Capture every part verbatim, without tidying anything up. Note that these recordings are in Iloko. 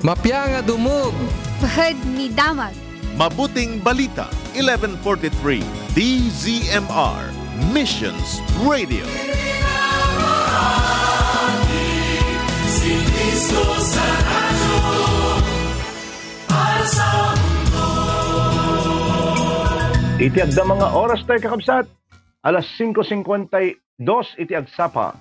Mapia nga dumog. Pahad ni damag. Mabuting Balita, eleven forty-three, D Z M R, Missions Radio. Iti agdama nga oras tayo, kakabsat, alas singko singkwenta y dos iti agsapa.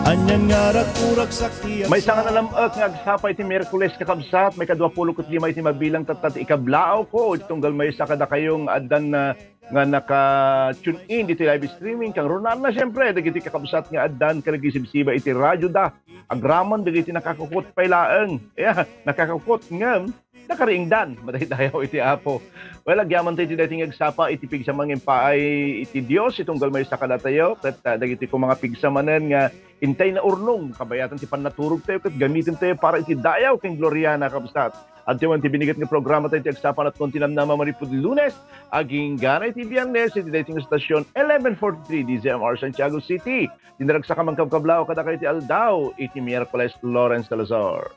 Anian nga raguragsak ti... Maysa nga nalam-ek nga agsapa iti Miyerkules, kakabsat, maikadua pulo ket lima iti mabilang tatta ti ikablaaw ko iti tunggal maysa kadakayo nga addan, ah, nga naka-tune in ditoy live streaming, kangrunaanna, siempre, dagiti kakabsat nga addan kadagiti sibsiba iti radioda, agraman dagiti nakakukot pay laeng. Ya, nakakukot ngem nakariingdan, madaydayaw iti Apo. Well, agyamanta iti daytoy nga agsapa iti pigsa nga impaay iti Dios iti tunggal maysa kadatayo, ket, ah, dagiti koma nga pigsa manen nga intay naurnong, kabayatan ti pannaturogtayo ket gamitentayo para iti dayaw ken gloriana, kabsat. Adtoy ti binigat nga programa tayo iti agsapa, natkuan ti namnama manipud Lunes agingga iti Biernes iti daytoy nga estasion, eleven forty-three D Z M R Santiago City. Ti naragsak a mangkabkablaaw kadakayo iti aldaw iti Miyerkules, Lawrence Salazar.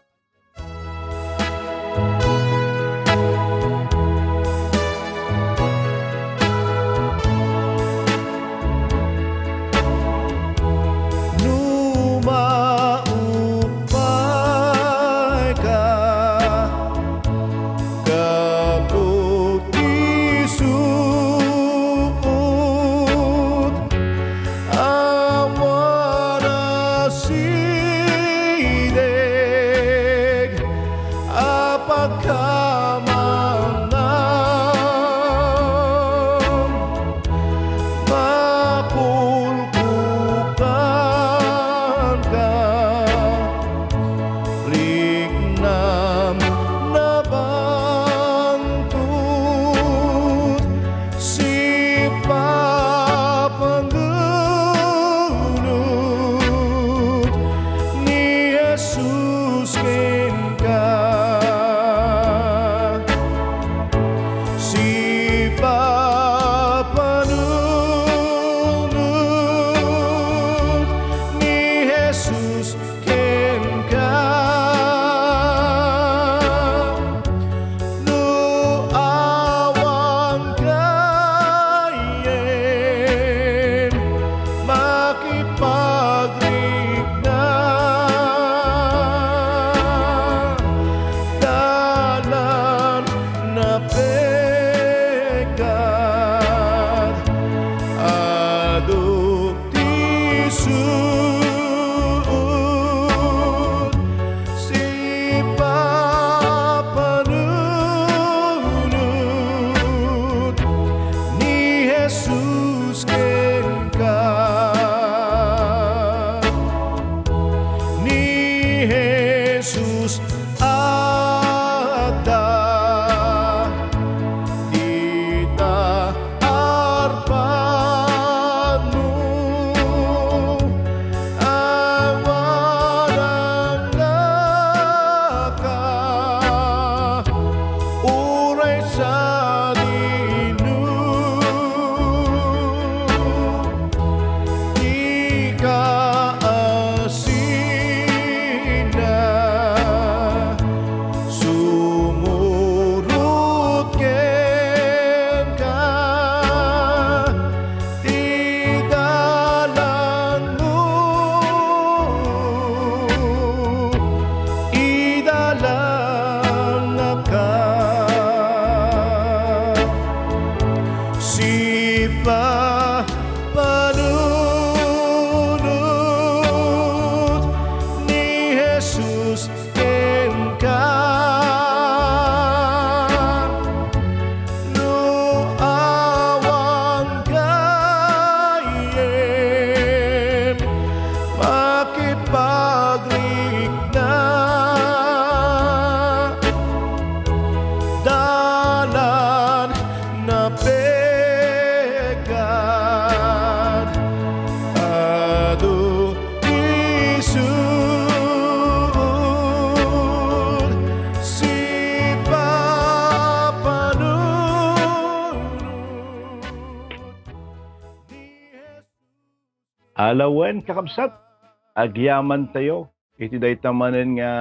No maupay ka, gapu ti suot, awan a sideg a pagkamangam. Makulkukanka, riknam, nabangtud, sipapanunot ni Jesus kenka. Sipapanunot ni Jesus kenka. No awan gayyem makipagrikna, dalan napekkat, aduk ti suot, sipapanunot ni Jesus kenka. Ni Jesus adda dita arpadmo, awan a nangngaka, uray sadino ti kaasina. Sumurot kenka ti dalanmo, idalannaka. Sipapanunot ni Jesus kenka. No awan gayyem makipagrikna, dalan napek Ala wen, kakabsat, agyamantayo iti dayta manen nga,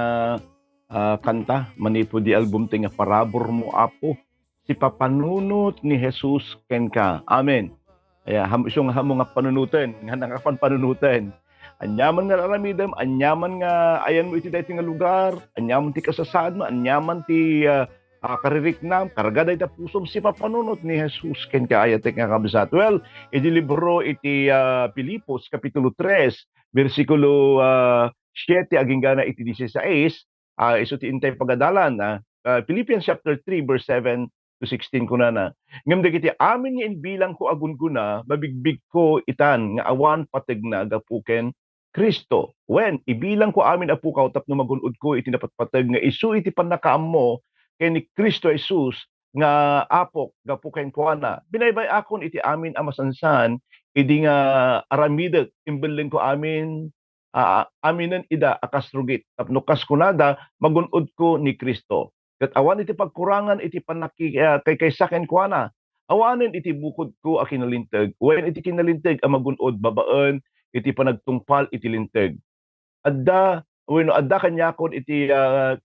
ah, kanta manipud di album ti nga Paraburmo, Apo, Sipapanunot ni Jesus Kenka. Amen. Aya, ham-, isu nga ammo nga panunoten, nga nakapanpanunoten. Aniaman nga aramidem, aniaman nga ayanmo iti daytoy nga lugar, aniaman ti kasasaadmo, aniaman ti, ah, ah, kaririknam, karga dayta pusom, sipapanunot ni Jesus kenka, aya ti nga kabsat. Well, iti libro iti, ah, Filipos, Kapitulo tres, bersikulo, ah, siete agingga na iti disisais, ah, isu ti intay pagadalan, ah, ah, Philippians chapter three, verse seven to sixteen, kunana, "Ngem dagiti amin nga imbilangko a gunggona, mabigbigko itan nga awan pategna gapu ken Cristo. Wen, ibilangko amin a pukaw tapno magun-odko iti napatpateg nga isu iti pannakaammo ken ni Cristo Jesus nga Apok gapu kenkuana. Binaybay-akon iti amin a masansan idi nga aramidek, imbellengko amin, a, aminen ida a kas rugit, tapno kas kunada, magun-odko ni Cristo. Ket awan iti pagkurangan iti pannaki-, ah, kaykaysa kenkuana. Awanen iti bukodko a kinalinteg, wen iti kinalinteg a magun-od babaen iti panagtungpal iti linteg. Adda, wenno adda kaniakon iti, ah,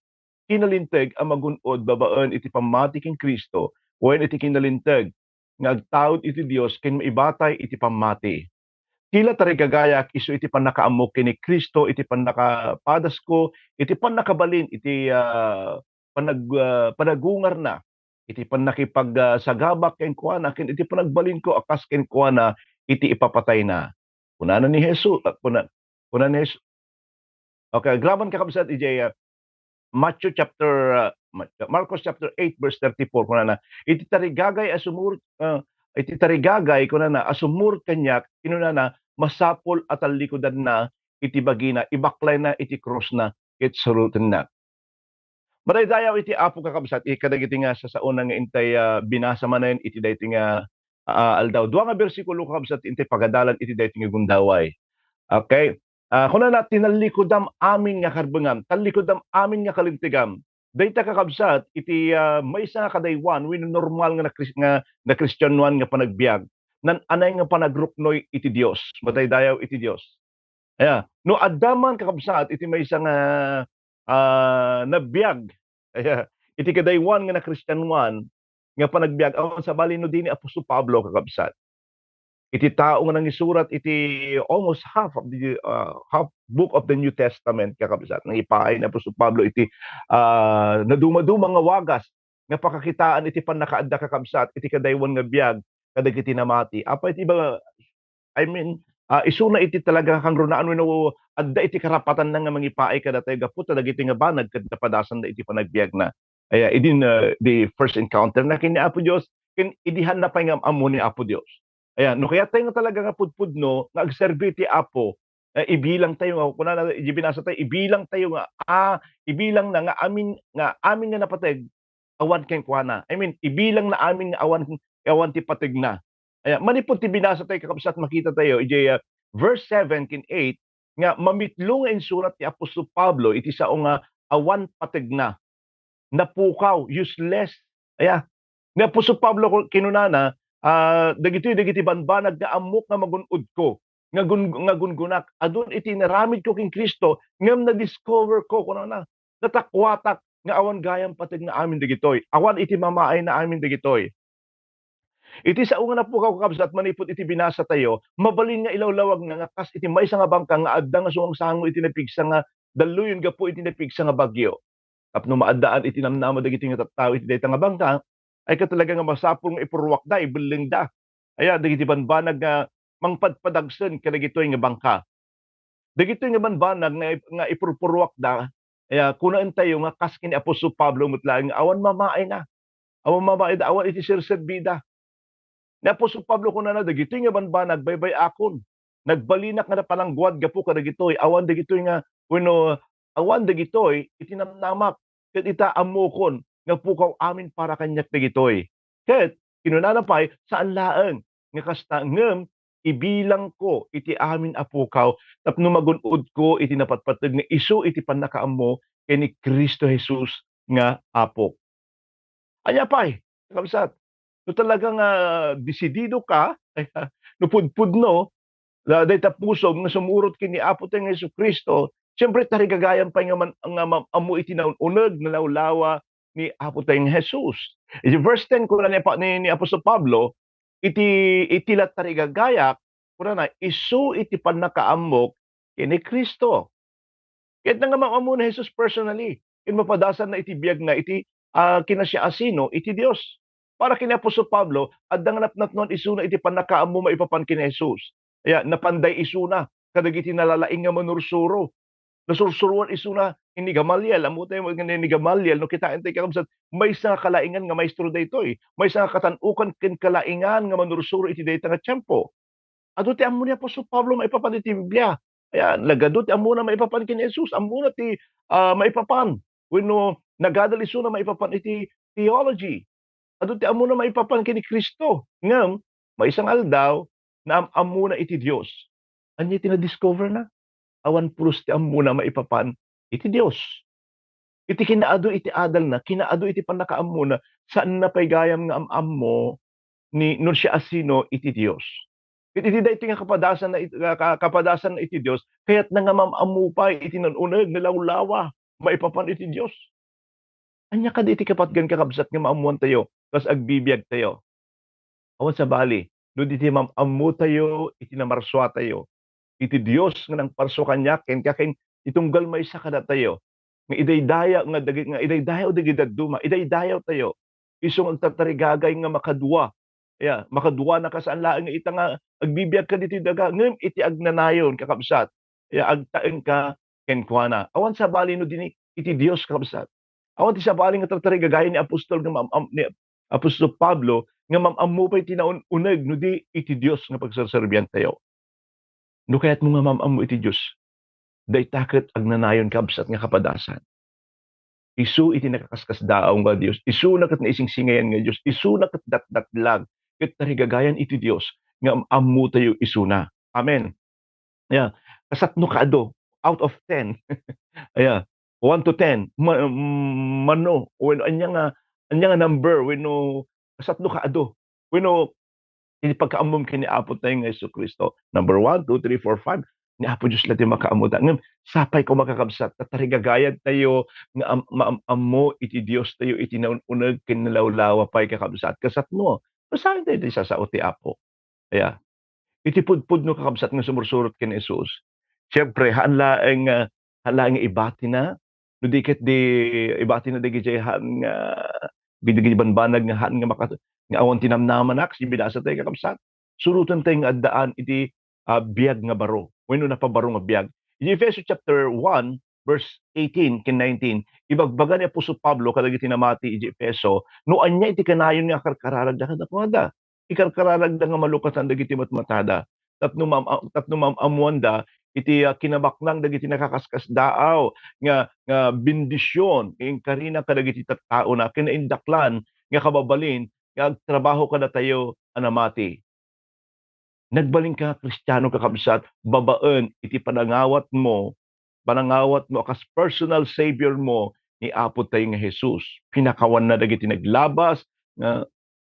kinalinteg a magun-od babaen iti pammati ken Cristo, wen iti kinalinteg nga agtaud iti Dios ken maibatay iti pammati. Ti la tarigagayak isu iti pannakaammo ken ni Cristo, iti pannakapadasko, iti pannakabalin, iti, ah, panag-, ah, panagungarna, iti pannakipag-, ah, sagabak kenkuana, ken iti panagbalinko a kas kenkuana iti ipapatayna." Kunana ni Jesus, ah, kuna-, kuna ni Jesus, Okay, agraman, kakabsat, idiay, ah, Matthew chapter, ah, Ma-, Marcos chapter eight, verse thirty-four, kunana, "Iti tarigagay a sumur-, ah, iti tarigagay," kunana, "a sumurot kaniak," kinunana, "masapul a tallikudanna iti bagina, ibaklayna iti krusna, ket surotennak." Madaydayaw iti Apo, kakabsat, iti kadagiti nga sasaona nga intay, ah, binasa manen iti daytoy nga, ah, aldaw. Dua nga bersikulo, kakabsat, intay pagadalan iti daytoy nga gundaway. Okay? Ah, kunana, "Tinallikudam amin nga karbengam, tallikudam amin nga kalintegam." Dayta, kakabsat, iti, ah, maysa nga kadaywan wenno normal nga nakris-, nga nakristianoan nga panagbiag, naan-anay nga panagruknoy iti Dios, madaydayaw iti Dios. Aya, no adda man, kakabsat, iti maysa nga, ah, nabiag, aya, iti kadaywan nga nakristianoan nga panagbiag, awan sabali no di ni Apostol Pablo, kakabsat. Iti tao nga nangisurat iti almost half of the, ah, half book of the New Testament, kakabsat, nangipaay ni Apostol Pablo iti, ah, nadumaduma nga wagas nga pakakitaan iti pannakaadda, kakabsat, iti kadaywan nga biag kadagiti namati. Apay ti iba, I mean, ah, isuna iti talaga nga kangrunaan wenno adda iti karapatanna nga mangipaay kadatayo gapu ta dagiti nga banag ket napadasanda iti panagbiagna. Aya, idin, ah, the first encounter na ken ni Apo Dios, ken idihanna pay nga am-ammo ni Apo Dios. Aya, no kayat tayo nga talaga nga pudpudno nga agserbi ti Apo, eh, ibilang tayo nga, kunana, idi binasa tayo, ibilang tayo nga, ah, ibilang na nga amin, nga amin nga napateg, awan kenkuana. I mean, ibilang na amin nga awan, awan ti pategna. Aya, manipud ti binasa tayo, kakabsat, makita tayo, idiay, ah, verse seven ken eight, nga mamitlo nga insurat ti apostol Pablo iti sao nga awan pategna. Napukaw, useless. Aya, ni apostol Pablo, kinunana, ah, "Dagitoy dagiti banbanag nga ammok nga magun-odko, nga gun-, nga gungonak. Adun iti inaramidko ken Cristo, ngem na-discover ko," kunana. "Natakuatak nga awan gayam pategna amin dagitoy. Awan iti mamaayna amin dagitoy." Iti sao nga napukaw, kakabsat, manipud iti binasa tayo, mabalin nga ilawlawagna nga kas iti maysa nga bangka nga adda nga sumangsango iti napigsa nga dalluyon gapu iti napigsa nga bagyo. Tapno maaddaan iti namnama dagiti nga tattao iti dayta nga bangka, ay ket talaga nga masapul nga ipurruakda, ibellengda. Aya, dagiti banbanag nga mangpadpadagsen kadagitoy nga bangka. Dagitoy nga banbanag nga ip-, nga ipurpurruakda, aya, kunaentayo nga kas ken ni apostol Pablo met laeng nga awan mamaayna. Awan mamaayda, awan iti serserbida. Ni apostol Pablo kunana, "Dagitoy nga banbanag, baybay-akon. Nagbalinak nga napalangguad gapu kadagitoy. Awan dagitoy nga, wenno, awan dagitoy iti namnamak. Ket ita, ammokon nga pukaw amin para kaniak dagitoy." Ket kinunana pay, "Saan laeng nga kasta, ngem ibilangko iti amin a pukaw tapno magun-odko iti napatpateg nga isu iti pannakaammo ken ni Cristo Jesus nga Apok." Ania pay, kakabsat, no talaga nga desidido ka, no pudpudno, La, dayta pusom nga sumurot ken ni Apo tayo nga Jesu-Cristo, siyempre, tarigagayam pay nga man, nga mam-, ammo iti naun-uneg, nalawlawa ni Apo tayo nga Jesus. Iti verse ten, kuna ni, ni, ni Apostol Pablo, iti, iti la tarigagayak, kunana, isu iti pannakaammok ken ni Cristo. Ket nga mam-ammo ni Jesus personally, ken mapadasanna iti biagna iti, ah, kinasiasino iti Dios. Para ken ni Apostol Pablo, adda nga napnapnoan isuna iti pannakaammo maipapan ken ni Jesus. Aya, napanday isuna kadagiti nalalaing nga manursuro. Nasursuroan isuna ni Gamaliel. Ammo tayo nga ni Gamaliel, no kitaen tayo, kakabsat, maysa nga kalaingan nga maestro daytoy. Maysa nga katan-okan ken kalaingan nga manursuro iti dayta nga tiempo. Adu ti ammo ni Apostol Pablo maipapan iti Biblia. Aya, nagadu ti ammona maipapan ken ni Jesus. Ammona ti, ah, maipapan. Wenno, nagadal isuna maipapan iti theology. Adu ti ammona maipapan ken ni Cristo. Ngem, maysa nga aldaw, naam-ammona iti Dios. Ania ti na-discover na? Awan pulos ti ammona maipapan iti Dios. Iti kinaadu iti adalna, kinaadu iti pannakaammona, saanna pay gayam nga am-ammo ni, no siasino iti Dios. Ket iti daytoy nga kapadasanna it-, ka-, ka-, kapadasanna iti Dios, kayatna nga mam-ammo pay iti naun-uneg, nalawlawa, maipapan iti Dios. Ania kadi iti kapatgan, kakabsat, nga maammoantayo kas agbibiagtayo? Awan sabali, no di ti mam-ammotayo iti namarsuatayo, iti Dios nga nangparsua kaniak, ken, ken itunggal maysa kadatayo, nga idaydayaw, nga dagi-, nga idaydayaw dagiti dadduma, idaydayawtayo. Isu nga agtartarigagay nga makadua. Ya, makaduanaka saan laeng nga ita nga agbibiagka ditoy daga, ngem iti agnanayon, kakabsat, ya, agtaengka kenkuana. Awan sabali no di ni iti Dios, kakabsat. Awan ti sabali nga tartarigagay ni apostol nga mam-, am-, ni apostol Pablo nga mam-ammo pay ti naun-uneg no di iti Dios nga pagserserbiantayo. No kayatmo nga mam-ammo iti Dios, dayta ket agnanayon, kabsat, nga kapadasan. Isu iti nakaskasdaaw nga Dios, isuna ket naisingsingayan nga Dios, isuna ket datdatlag ket tarigagayan iti Dios nga am-ammotayo isuna. Amen. Yeah. Kasatno kaadu out of ten. Yeah. One to ten. Ma-, mm, mano, wenno ania nga, ania nga number, wenno kasatno kaadu. Wenno, iti pagkaammom ken ni Apo tayo nga Jesu-Cristo. Number one, two, three, four, five. Ni Apo Dios la ti makaammo ta. Ngem, sapay ko, makakabsat, ta tarigagayan tayo nga am-, maam-ammo iti Dios tayo, iti naun-uneg ken nalawlawa pay, kakabsat. Kasatno, basaen tayo ti sasao ti Apo. Aya. Iti pudpudno, kakabsat, nga sumursurot ken Jesus, siyempre, haan laeng, ah, haan laeng nga ibatina, no di ket di ibatina dagiti haan nga, dagiti bambanag nga haan nga maka-, nga awan ti namnamanak, si binasa tayo, kakabsat. Suroten tayo nga addaan iti, ah, biag nga baro, wenno napabaro nga biag. Iti Efeso chapter one, verse eighteen ken nineteen, ibagbaga ni apostol Pablo kadagiti namati iti Efeso, no ania iti kanayon nga akarkararagda kadakuada. Ikarkararagda nga malukatan dagiti matmatada. Tapno mam-, a-, tapno mam-ammoanda iti, ah, kinabaknang dagiti nakaskasdaaw nga, nga bendision nga inkarina kadagiti tattaona, ken naindaklan nga kababalin nga agtrabaho kadatayo a namati. Nagbalinka nga Kristiano, kakabsat, babaen iti panangawatmo, panangawatmo a kas personal Savior mo ni Apo tayo nga Jesus. Pinakawanna dagiti naglabas nga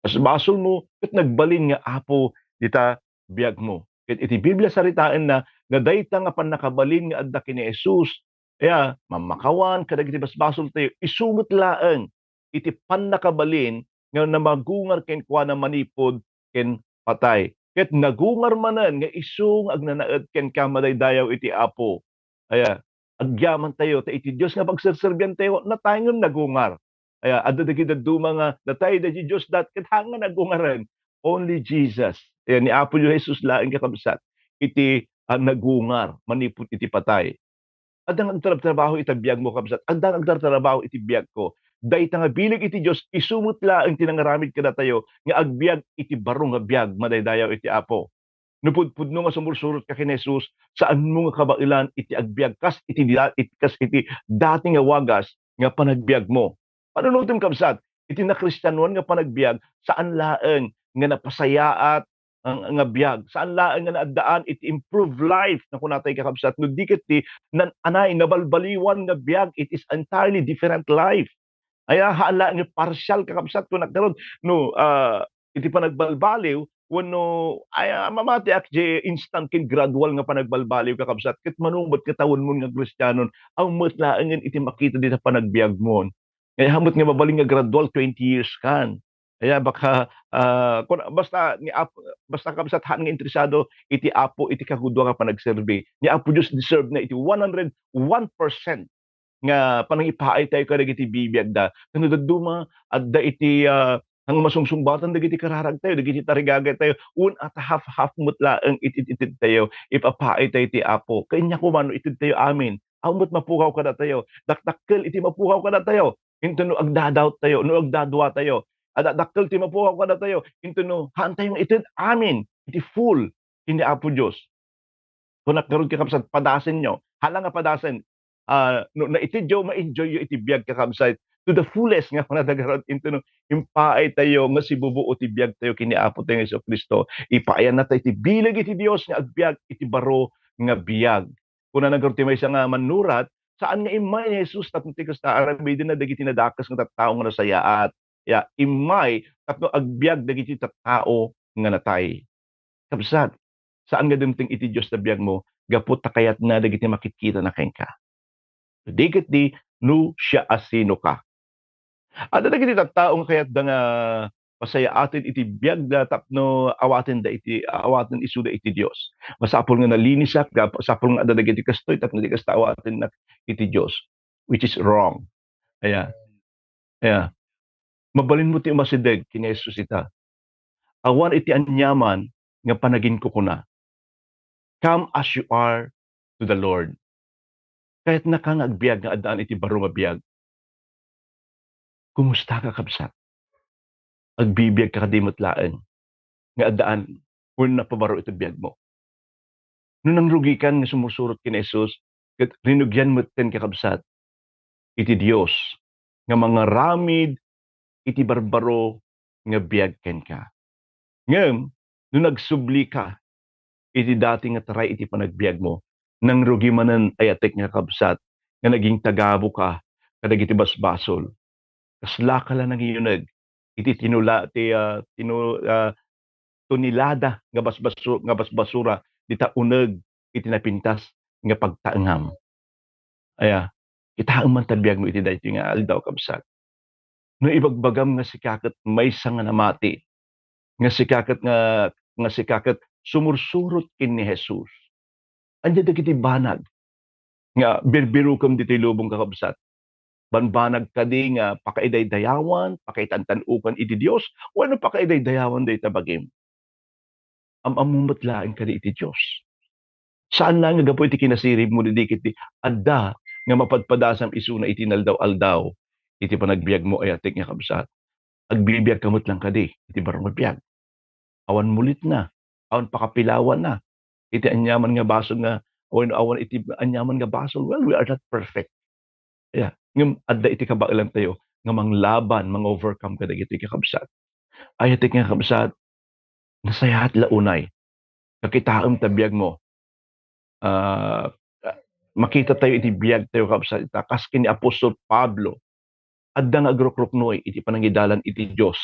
basbasolmo ket nagbalin nga Apo dita biagmo. Ket iti Biblia, saritaenna nga dayta nga pannakabalin nga adda ken ni Jesus, aya, mammakawan kadagiti basbasoltayo, isu met laeng iti pannakabalin nga namagungar kenkuana manipud ken patay. Ket nagungar manen nga isu nga agnanaed kenka, madaydayaw iti Apo. Aya, agyamantayo ta iti Dios nga pagserserbiantayo, natay ngem nagungar. Aya, adda dagiti dadduma nga natay daydi Dios dat ket haan nga nagungaren. Only Jesus. Aya, ni Apo Dios Jesus laeng, kakabsat, iti, ah, nagungar manipud iti patay. Adda nga agtrabtrabaho iti biagmo, kabsat. Adda nga agtrabtrabaho iti biagko. Dayta nga bileg iti Dios, isu met laeng ti nangaramid kadatayo nga agbiag iti baro nga biag, madaydayaw iti Apo. No pudpudno nga sumursurot ka ken Jesus, saanmo nga kabaelan iti agbiag kas iti da-, it-, kas iti dati nga wagas nga panagbiagmo. Panunotem, kabsat, iti nakristianoan nga panagbiag, saan laeng nga napasayaat nga, nga biag. Saan laeng nga naaddaan iti improved life, nakunatay, kakabsat, no di ket ti nan-anay, nabalbaliwan nga biag. It is entirely different life. Aya, haan laeng nga partial, kakabsat, kunak ngarud, no, ah, iti panagbalbaliw, wenno, ay, ah, mamatiak diay instant ken gradual nga panagbalbaliw, kakabsat, ket mano met nga tawenmon nga Kristianon, awan met laengen iti makita dita panagbiagmon. Kaya awan met nga mabalin nga gradual, twenty years kan. Kaya baka, ah, kun, basta ni Ap-, basta, kabsat, haan nga interesado iti Apo iti kagudua nga panagserbi. Ni Apo Dios deserve na iti one hundred one percent nga panangipaay tayo kadagiti bibiagda. Ken no dadduma, adda iti, ah, nga masungsungbatan dagiti kararag tayo, dagiti tarigagay tayo, wen ata half-half met laeng iti, iti, iti tayo, ipapaay tayo ti Apo. Kanya kumano iti tayo amin. Awan met mapukaw kadatayo. Dakdakkel iti mapukaw kadatayo. Inton no agdadoubt tayo, no agdadua tayo. Adda dakkel ti mapukaw kadatayo. Inton no, haan tayo nga ited amin iti full ken ni Apo Dios. Kunak ngarud, kakabsat, padasenyo. Hala nga padasen. Ah, no naitedyo, ma-enjoyyo iti biag, kakabsat, to the fullest nga kunada ngarud, inton no, impaay tayo nga sibubuo ti biag tayo ken ni Apo tayo Jesu-Cristo. Ipaayanna tayo ti bileg iti Dios nga agbiag iti baro nga biag. Kunana ngarud ti maysa nga mannurat, saan nga immay ni Jesus tapno ti kasta, aramidenna dagiti nadakes nga tattao nga nasayaat. Ya, immay tapno agbiag dagiti tattao nga natay. Kabsat, saan nga dumteng iti Dios ti biagmo gapu ta kayatna dagiti makitkitana kenka. Di ket di, no siasinoka. Adda dagiti tattao nga kayatda nga pasayaaten iti biagda tapno awatenda iti, awaten isuda iti Dios. Masapul nga nalinisak, masapul nga adda dagiti kastoy tapno di kasta awatennak iti Dios, which is wrong. Aya. Aya. Mabalinmo ti umasideg ken ni Jesus ita. Awan iti aniaman nga panaginkukuna. Come as you are to the Lord. Kayatnaka nga agbiag nga addaan iti baro nga biag. Kumustaka, kabsat? Agbibiagka kadi met laeng nga addaan wenno napabaro iti biagmo? No nangrugikan nga sumursurot ken ni Jesus, ket rinugian metten, kakabsat, iti Dios nga mangaramid iti barbaro nga biag kenka. Ngem no nagsublika iti dati nga taray iti panagbiagmo, nangrugi manen, ayatek nga kabsat, nga naging tagabuka kadagiti basbasol. Kaslaka la nangiyuneg iti tinula-, ti, ah, tinu-, ah, tonelada nga basbasu-, nga basbasura dita uneg iti napintas nga pagtaengam. Aya, kitaem man ta biagmo iti daytoy nga aldaw, kabsat. No ibagbagam nga sika ket maysa nga namati, nga sika ket nga, nga sika ket sumursurot ken ni Jesus, ania dagiti banag nga birbirukem ditoy lubong, kakabsat? Banbanag kadi nga pakaidaydayawan, pakaitantan-okan iti Dios, wenno pakaidaydayawan dayta bagim? Am-ammo met laeng kadi iti Dios. Saan laeng nga gapu iti kinasiribmo, di ket ti adda nga mapadpadasam isuna iti inaldaw-aldaw iti panagbiagmo, ayatek nga kabsat. Agbibiagka met laeng kadi iti baro nga biag. Awan mulitna, awan pakapilawanna iti aniaman nga basol nga, wenno awan iti aniaman nga basol. Well, we are not perfect. Yeah. Ngem adda iti kabaelantayo nga manglaban, mang-overcome kadagitoy, kakabsat. Ayatek nga kabsat, nasayaat la unay nga kitaem ta biagmo. Ah, makita tayo iti biag tayo, kabsat, ita, kas ken ni Apostol Pablo, adda nga agrukruknoy iti panangidalan iti Dios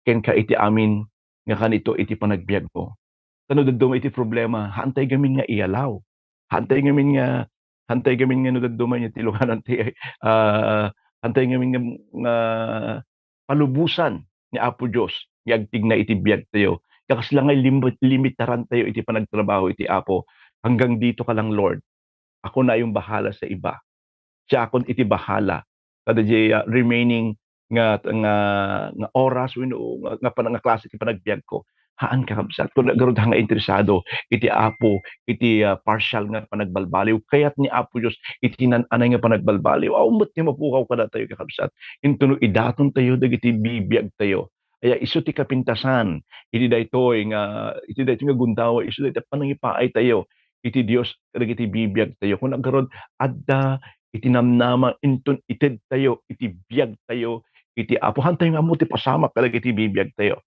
kenka iti amin nga kanito iti panagbiagmo. Ta no dadduma iti problema, haantay gamin nga iyalaw. Haantay gamin nga, haantay gamin nga no dadduma iti lunganan ti, ah, haantay gamin nga, nga palubosan ni Apo Dios nga agtigna iti biagtayo. Kasla nga lim-, limitarantayo iti panagtrabaho iti Apo. Hanggang dito ka lang, Lord. Ako na yung bahala sa iba. Siakon iti bahala kadaydiay, ah, remaining nga, nga, nga oras wenno nga, nga pan-, nga klase ti panagbiagko. Haan, kakabsat. Kun naggarud nga interesado iti Apo, iti, ah, partial nga panagbalbaliw, kayat ni Apo Dios iti nan-anay nga panagbalbaliw. Awan met ti mapukaw kadatayo, kakabsat. Intono idatontayo dagiti bibiagtayo. Aya, isu ti kapintasan iti daytoy nga, iti daytoy nga gundaway, isu daytoy panangipaaytayo iti Dios kadagiti bibiagtayo. Kun naggarud, adda iti namnama inton itedtayo iti biagtayo iti Apo. Haantayo nga ammo ti pasamak kadagiti bibiagtayo.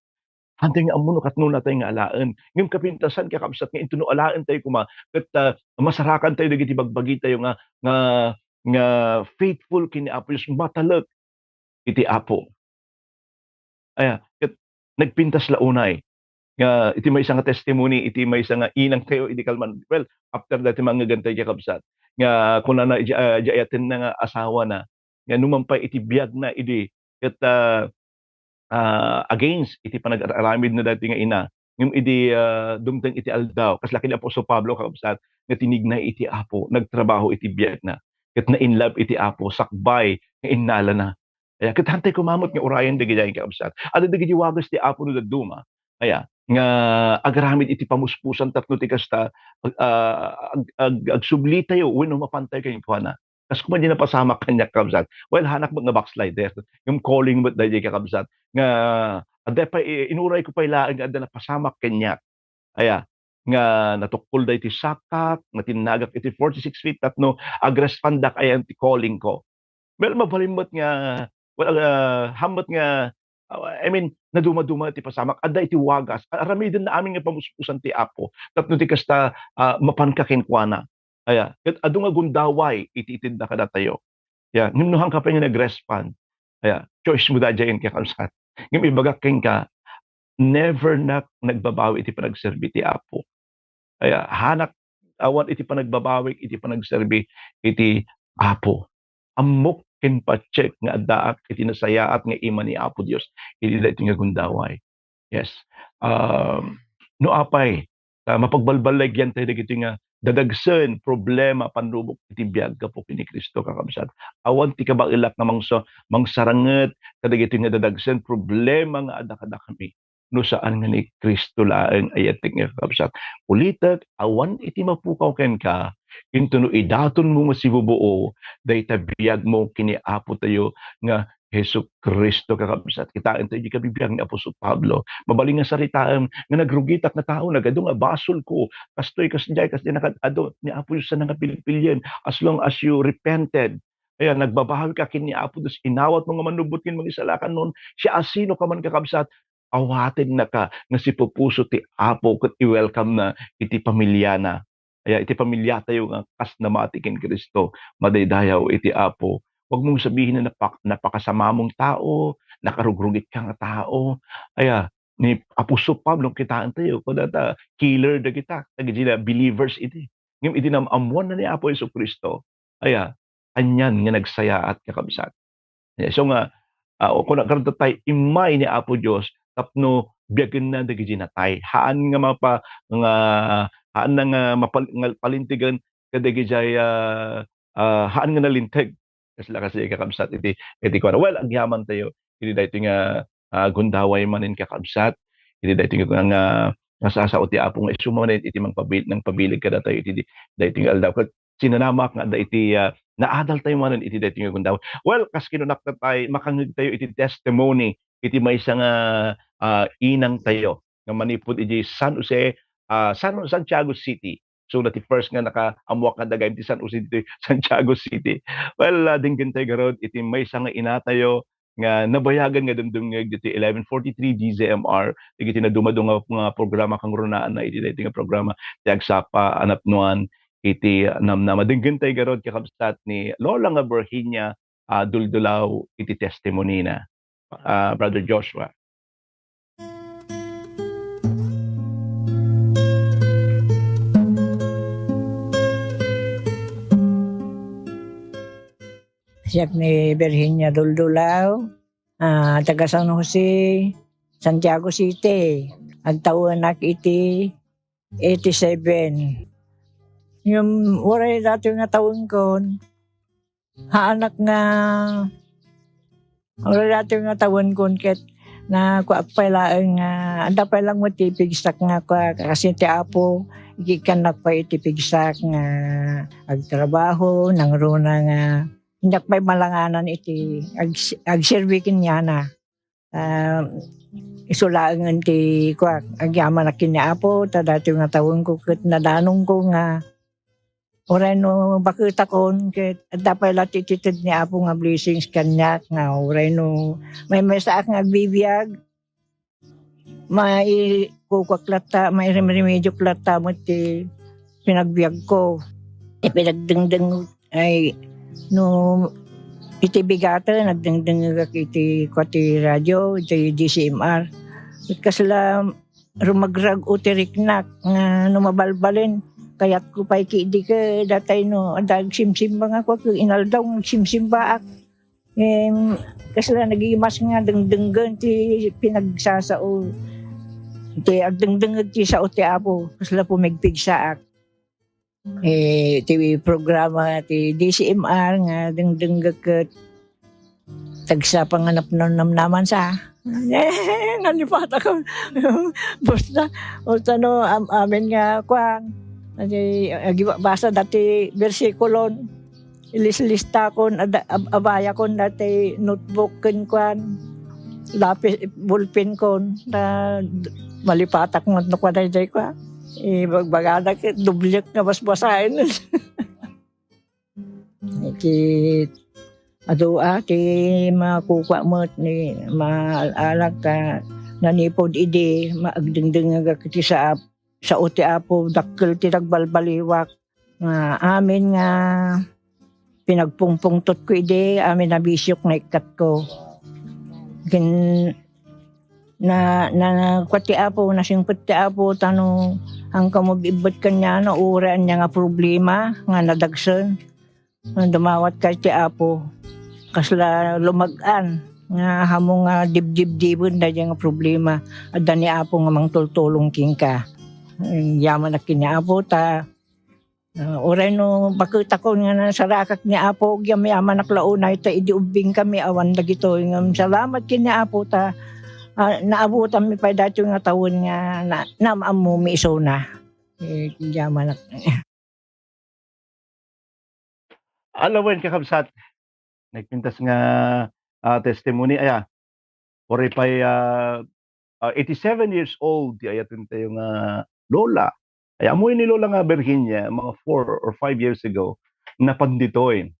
Haantayo nga ammo no kasano natay nga alaen. Ngem kapintasan, kakabsat, nga inton no alaentayo koma ket, ah, masarakantayo dagiti bagbagitayo nga, nga, nga faithful ken ni Apo Dios, matalek iti Apo. Aya, ket nagpintas la unay nga iti maysa nga testimony, iti maysa nga inangtayo idi kalman. Well, after that, mangngegantay kakabsat. Nga kunana, ija-, ah, ija ayatenna nga asawana, nga numan pay iti biagna idi, ket, ah, ah, against iti panag-ar-aramidna daytoy nga ina. Ngem idi, ah, dumteng iti aldaw, kasla ken ni Apostol Pablo, kakabsat, nga tinignay iti Apo, nagtrabaho iti biagna, ket na-in love iti Apo, sakbay nga innalana. Aya, ket hantay koma met nga urayen dagiti ay kakabsat. Adda dagiti wagas ti Apo no dadduma. Aya, nga agaramid iti pamuspusan tapno ti kasta, ag-, ah, ag-, ag-, agsublitayo wenno mapantayo kenkuana. Kas koma di napasamak kaniak, kabsat. Well, hanak met nga backslider. Ngem calling met daydi, kakabsat. Nga, adda pay, i-, inuray ko pay laeng nga adda napasamak kaniak. Aya, nga natukkolda iti sakak, natinnagak iti forty-six feet tapno agrespandak ayan ti calling ko. Well, mabalin met nga, well, ah, hammet nga, ah, I mean, nadumaduma ti pasamak. Adda iti wagas. Aramidenna amin nga pamuspusan ti Apo. Tapno ti kasta, ah, mapanka kenkuana. Aya, ket adu nga gundaway iti itedna kadatayo. Ya, ngem no haanka pay nga nag-respond, aya, choice mo daydiay, kakabsat. Ngem ibagak kenka, never nak nagbabawi iti panagserbi ti Apo. Aya, haanak awan iti panagbabawik iti panagserbi iti Apo. Ammok ken patiek nga addaak iti nasayaat nga ima ni Apo Dios iti daytoy nga gundaway. Yes. Um, no apay, ta mapagbalballagyan tayo dagiti nga dadagsen, problema, panrubok iti biag gapu ken ni Cristo, kakabsat. Awan ti kabaelak nga mangsa-, mangsaranget kadagiti nga dadagsen, problema nga adda kadakami no saan nga ni Cristo laeng, ayatek nga kakabsat. Ulitek, awan iti mapukaw kenka, intono idatonmo nga sibubuo dayta biagmo ken ni Apo tayo nga Jesu-Cristo, kakabsat. Kitaentayo di kabibiag ni Apostol Pablo. Mabalin nga saritaem nga nagrugitak nga tao, nagadu nga basolko. Kastoy, kasdiay, kasdiay, nakad-adu ni Apo Dios sana nga pilpilien. As long as you repented, ayan, nagbabawika ken ni Apo Dios, inawatmo nga mannubbot ken mangisalakan, no siasinoka man, kakabsat, awatennaka nga sipupuso ti Apo ket i-welcome na iti pamiliana. Aya, iti pamiliatayo nga kas namati ken Cristo, madaydayaw iti Apo. Huwag mong sabihin na napak-, napakasamamong tao, nakarugrugitka nga tao. Aya, ni Apostol Pablo, kitaentayo, kudata, killer dagita, dagiti na believers iti. Ngem iti naam-ammoanna ni Apo Jesu-Cristo, aya, anian nga nagsayaat, kakabsat. Eh, so nga, ah, o kuna, karatatay, immay ni Apo Dios tapno biagenna dagiti natay. Haan nga mapa-, nga, haan na nga mapal-, nga palintegen kadagiti, ah, ah, haan nga nalinteg. Kasla kasi, kakabsat, iti, iti kuana. Well, agyamantayo iti daytoy nga, ah, gundaway manen, kakabsat. Iti daytoy nga, nga, nga sasao ti Apo nga isu manen iti mangpabil-, nangpabileg kadatayo iti di-, daytoy nga aldaw. Ket sinanamak nga adda iti, ah, naadaltayo manen iti daytoy nga gundaway. Well, kas kinunak, tay, makangngegtayo iti testimony iti maysa nga, ah, inangtayo nga manipud iti San Jose, ah, San, Santiago City. So, na ti first nga nakaammoak nga daga iti San Jose, ditoy Santiago City. Well, ah, dinggentayo garud iti maysa nga inatayo nga nabayagan nga dumdumngeg ditoy eleven forty-three D Z M R, dagiti nadumadu nga, nga programa, kangrunaanna iti daytoy nga programa ti Agsapa a Napnuan iti Namnama. Dinggentayo garud, kakabsat, ni Lola nga Virginia, ah, Duldulaw iti testimony na. Ah, Brother Joshua. Siak ni Virginia Duldulaw, ah, taga San Jose, Santiago City. Agtawenak iti eighty-seven. Ngem uray datoy nga tawenkon, haanak nga, uray datoy nga tawenkon ket nakuak pay laeng nga, adda pay lang met ti pigsak nga kua, kasin ti Apo, ikkannak pay iti pigsak nga agtrabaho, nangruna nga, diak pay malanganan iti ag-, agserbi kenkuana. Ah, isu laengen ti kua, agyamanak ken ni Apo, ta datoy nga tawenko ket nadanonko nga uray no baketakon, ket adda pay la ti ted ni Apo nga blessings kaniak, nga uray no maymaysaak nga agbibiag, maikukuak latta, mairimrimidiok latta met ti pinagbiagko. Ti pinagdengdeng, ay, no, iti bigaten, nagdengdengngegak iti kua ti radio, iti D C M R. Ket kasla, rumagrag-o ti riknak nga no mabalbalen, kayatko pay ketdi ket datay no adda agsimsimba nga kua ket inaldaw nga agsimsimbaak. Em, kasla nagimas nga dengdenggen ti pinagsasao, ti agdengdengngeg ti sao ti Apo, kasla pumigpigsaak. Eh, ti programa ti D C M R nga dengdengngeg ket tagsapa nga napnamnaman sa. Nalipatak. Basta, basta no, am-, amin nga kuan. Adi, agibabasa dati bersikulon. Ilislistakon, ada-, ab-, abayakon dati notebook ken kuan. Lapis, ballpen kon. Na, d-, malipatak met no kuan daydiay kuan. Ibagbagada ket doblek nga basbasaen. Ket adu a ti makukua met ni maal-alak ta nanipud idi maagdengdengngegak iti saap-, sao ti Apo, dakkel ti nagbalbaliwak nga amin nga pinagpungpungtotko idi amin a bisiok naikkatko. Ken na, na, na, kua ti Apo, nasingpet ti Apo, ta no, angka mo bibbet kaniana, uray ania nga problema nga nadagsen. Dumawat ka iti Apo, kasla lumag-an nga ammom nga dibdibdiben daydiay nga problema. Adda ni Apo nga mangtultulong kenka. Yamanak ken ni Apo ta, ah, uray no baketakon nga nasarakak ni Apo, agyamanak la unay ta idi ubbingkami awan dagitoy. Ngem salamat ken ni Apo ta, ah, naabutanmi pay daytoy nga tawen nga na-, naam-ammomi isuna. Eh, agyamanak. Ala wen, kakabsat, nagpintas nga, ah, testimony, aya, uray pay, ah, ah, eighty-seven years old ti ayatentayo nga lola. Ay, ammoyo ni Lola nga Virginia, mga four or five years ago, napan ditoy.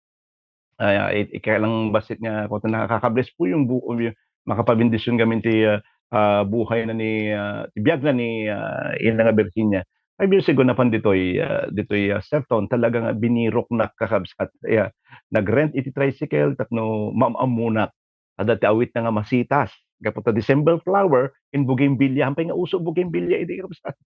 Ay, ah, it-, ikailang bassit nga, kung nakaka-bless po yung bu-, yung makapabendisyon kami ti, ah, ah, buhay na ni, ah, ti biag na ni, ah, ina nga Virginia. Five years ago, napan ditoy, ah, ditoy, ah, Sefton, talaga nga binirok na, kakabsat. Kaya, nag-rent iti tricycle, tapno maam-ammonak. Adda ti awit na nga masitas. Gapu ta December flower, in bougainvillea, hampay nga uso bougainvillea idi, kakabsat.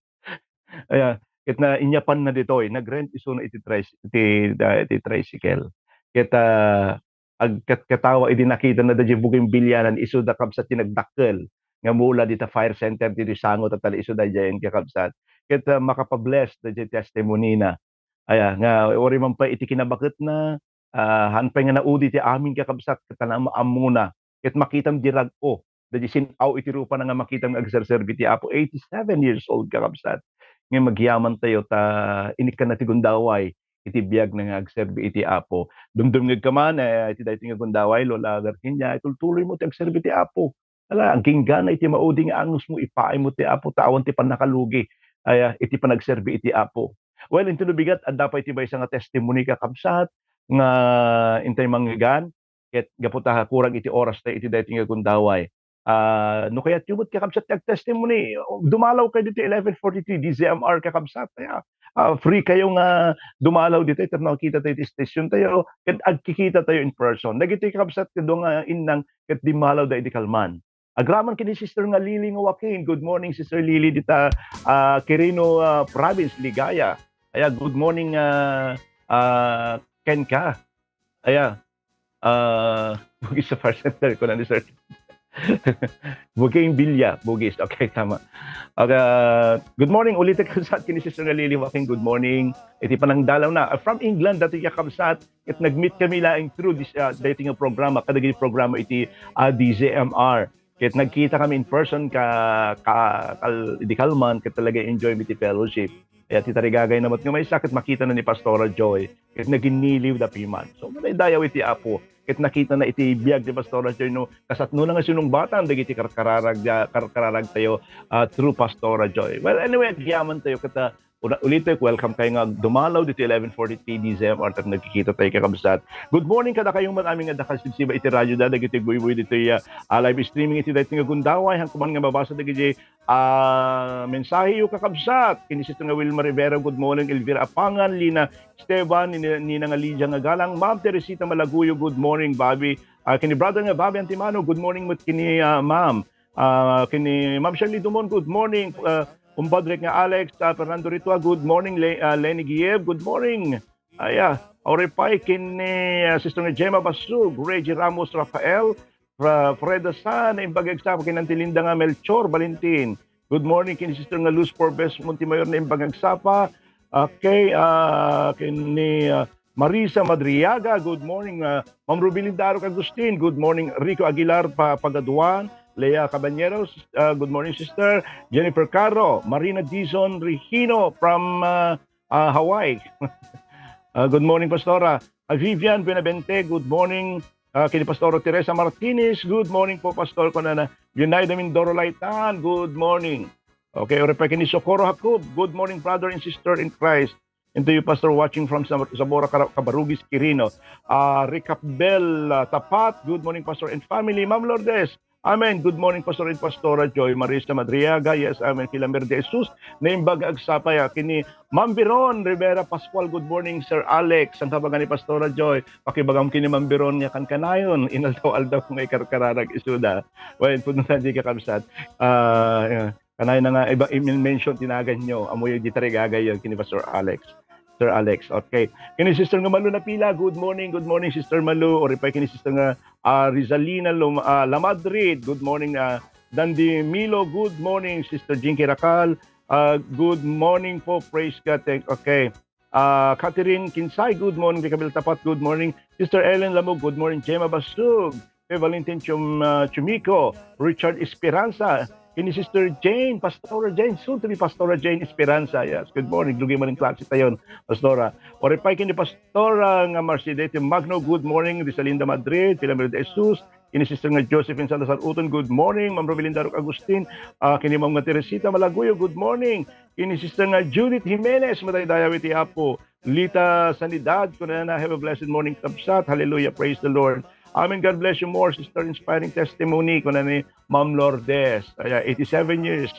Aya, ket na, inyapan na ditoy, nag-rent isuna iti tricy-, iti, da-, iti tricycle. Ket, ah, agkatkatawa idi nakitana daydiay bougainvilleanan, isu da kabsat ti nagdakkel nga mula dita fire center ditoy sango ta tala isu daydiayen, kakabsat. Ket, ah, makapabless daydiay testimony na. Aya, nga uray man pay iti kinabaketna, ah, haan pay nga naudi ti amin, kakabsat, ket ta naam-ammona. Ket makitam di rag-o, daydi sin-aw iti rupana nga makitam nga agserserbi ti Apo. Eighty-seven years old, kakabsat. Ngem agyamantayo ta inikkanna ti gundaway iti biagna nga agserbi iti Apo. Dumdumngegka man, eh, iti daytoy nga gundaway, Lola Virginia, itultuloymo ti agserbi ti Apo. Ala, agingga iti maudi nga angusmo, ipaaymo ti Apo, ta awan ti pannakalugi, aya, iti panagserbi iti Apo. Well, inton no bigat, adda pay ti maysa nga testimony, kakabsat, nga intay mangngegana, ket gapu ta kurang iti oras tayo iti daytoy nga gundaway. Ah, no kayatyo met, kakabsat, ti agtestimony, dumalaw kayo dito eleven forty-three D Z M R, kakabsat, aya, ah, free kayo nga dumalaw dito, tapno makita tayo ti station tayo, ket agkikita tayo in person. Dagiti, kakabsat, kadua nga innang ket dimmalaw da idi kalman. Agraman ken ni Sister nga Lily nga Joaquin. Good morning, Sister Lily, dita, ah, Quirino, ah, Province, Ligaya. Aya, good morning, ah, ah, kenka. Aya, ah, Bugis sa Fire Center, kuna ni Sir. Bougainvillea, Bugis. Okay, tama. Aga, good morning, ulit, kakabsat, ken ni Sister nga Lily Joaquin. Good morning. Iti panangdalaw na. Ah, from England, dati, kakabsat, ket nag-meet kami laeng through this, ah, daytoy nga programa, kadagiti programa iti, ah, D Z M R. Ket nagkita kami in person ka, ka, kal-, idi kalman, ket talaga enjoy mi ti fellowship. Kaya ti tarigagay na met nga maysa, ket makita na ni Pastora Joy, ket naginniliw da piman. So, madaydayaw iti Apo, ket nakita na iti biag ni Pastora Joy, no, kasatno na nga sinungbatan dagiti karkararag, ah, karkararag tayo, ah, through Pastora Joy. Well, anyway, agyaman tayo, ket, ah, Una, ulitek, welcome kayo nga dumalaw dito eleven forty-three D Z M R, tapno nagkikita tayo, kakabsat. Good morning kadakayo man amin nga dakal sibsiba iti radyo da, dagiti guybuy dito, ah, ah, live streaming iti daytoy nga gundaway, hankuman nga mabasa dagiti, ah, mensahe yo, kakabsat. Ken ni Sister nga Wilma Rivera, good morning. Elvira Apangan, Lina Esteban, ni, ni Nina nga Lydia nga Galang, Ma'am Teresita Malaguyo, good morning, Bobby. Ah, ken ni Brother nga Bobby Antimano, good morning met ken ni, ah, Ma'am. Ah, ken ni Ma'am Shirley Dumon, good morning. Ah, kumpadre nga Alex, ah, Fernando Ritua, good morning. Le-, ah, Lenny Giev, good morning. Aya, uray pay ken ni, ah, Sister nga Gemma Basug, Reggie Ramos Rafael, Fra-, Freda San, naimbag nga agsapa ken Auntie Linda nga Melchor Valentin. Good morning ken Sister nga Luz Forbes Montemayor, naimbag nga agsapa. Okay, ah, ken ni, ah, Marisa Madriaga, good morning. Ah, Ma'am Rubilin Darok Agustin, good morning. Rico Aguilar, pa-, Pagaduan, Lea Cabañeros, ah, good morning, sister. Jennifer Caro, Marina Dizon Regino from, ah, ah, Hawaii. Ah, good morning, Pastora. Ah, Vivian Benavente, good morning. Ah, ken ni Pastora Teresa Martinez, good morning po, Pastor. Kunana, Leonida Mindoro Laitan, good morning. Okay, uray pay ken ni Socorro Jacob, good morning, brother and sister in Christ. And to you, Pastor, watching from Zam-, Zamora, Cara-, Cabarugis, Quirino. Ah, Recapbel, ah, Tapat, good morning, Pastor and family. Ma'am Lourdes, amen. Good morning, Pastor and Pastora Joy. Marisa Madriaga, yes, amen. Kilamer de Jesus, naimbag nga agsapa ya. Ken ni Ma'am Biron Rivera Pascual, good morning, Sir Alex. Saan ka ba nga ni Pastora Joy? Pakibagam ken ni Ma'am Biron nga kankanayon. Inaldaw-aldaw nga ikarkararag isuda. Well, pudno na di kakabsat. Ah, yeah. Kanay na nga, iba, i-mention ti naganyo, ammoyo di tarigagayyo, ken ni Pastor Alex. Sir Alex, okay. Ken ni Sister nga Malu Napila, good morning, good morning, Sister Malu. Uray pay ken ni Sister nga, ah, Rizalina Lum-, ah, Lamadrid, good morning, ah, Dandy Milo, good morning, Sister Jinky Racal, ah, good morning po, praise God, thank, okay. Ah, Catherine Kinsay, good morning, Recapbel Tapat, good morning. Sister Ellen Lamog, good morning. Gemma Basug, Pe Valentin Chum-, ah, Chumico, Richard Esperanza, ken ni Sister Jane, Pastora Jane, soon to be Pastora Jane Esperanza. Yes, good morning. Dugay man in klase tayon, Pastora. Uray pay ken ni Pastora nga Marcidete Magno, good morning. Risalinda Madrid, Filamero de Jesus, ken ni Sister nga Josephine Salazar Uton, good morning. Ma'am Romelinda Roque Agustin, ah, ken ni Ma'am nga Teresita Malaguyo, good morning. Ken ni Sister nga Judith Jimenez, madaydayaw iti Apo. Lita Sanidad, kunana, "Have a blessed morning, kabsat." Hallelujah, praise the Lord. Amen, God bless you more, Sister Inspiring Testimony, kunana ni Ma'am Lourdes. Aya, eighty-seven years.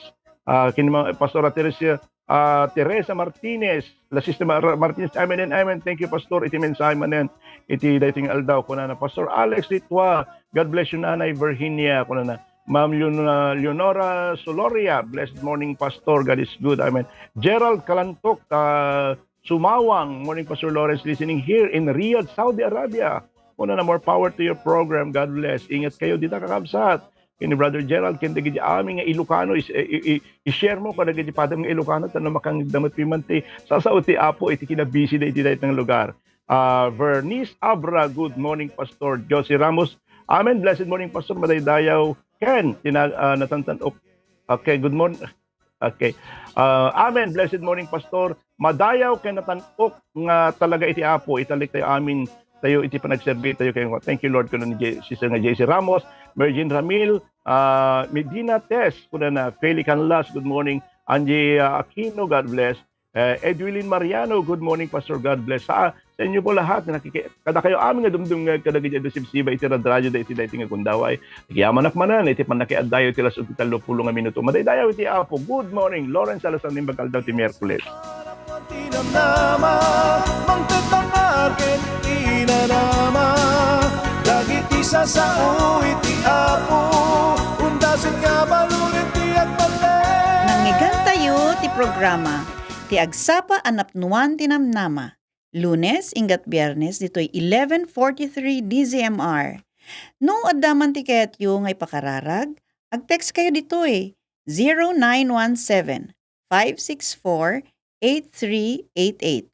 Ah, ken ni Ma-, Pastora Teresa, ah, Teresa Martinez, la Sister Mar-, Martinez, amen and amen. Thank you, Pastor, iti mensahe manen iti daytoy nga aldaw, kunana. Pastor Alex Litua, God bless you, Nanay Virginia, kunana. Ma'am Leon-, ah, Leonora Soloria, blessed morning, Pastor. God is good. Amen. Gerald Kalantok, ah, Sumawang, morning, Pastor Lawrence, listening here in Riyadh, Saudi Arabia. Kunana, more power to your program. God bless. Ingat kayo dita, kakabsat. Ken ni Brother Gerald, ken dagiti amin nga Ilocano, is-, i-, i-, i-share mo kadagiti padam nga Ilocano, tapno makangdamot piman ti sasao ti Apo iti kinabisi da iti daytoy nga lugar. Ah, Vernice Abra, good morning, Pastor. Josie Ramos, amen. Blessed morning, Pastor. Madaydayaw ken tina-, ah, natantan-ok. Okay, good morning. Okay. Ah, amen. Blessed morning, Pastor. Madayaw ken natan-ok nga talaga iti Apo. Italik tayo amin tayo iti panagserbi tayo kay, thank you, Lord, kuno ni J-, Sister nga J C Ramos, Mary Jane Ramil, ah, Medina Tess, kunana, Feli Canlas, good morning. Angie, ah, Aquino, God bless. Eh, Edwilin Mariano, good morning, Pastor. God bless. Sa, sa inyo po lahat nga nakiki-, kadakayo amin nga dumdumngeg kadagiti adu sibsiba iti radradioda iti daytoy nga gundaway. Agyamanak manen iti pannakiaddayo iti las-ud ti tallopulo nga minuto. Madaydayaw iti Apo. Good morning, Lawrence Salazar, naimbag nga aldaw ti Miyerkules. Tinamnama, mangted mangar ken inanama, dagiti sasao iti Apo, undasen nga balunen ti agpalle. Nangngegentayo ti programa, ti agsapa a napnuan ti namnama. Lunes, inggat Biernes, ditoy eleven forty-three D Z M R. No adda man ti kayatyo nga ipakararag, ag-text kayo ditoy, zero nine one seven, five six four, eight three eight eight.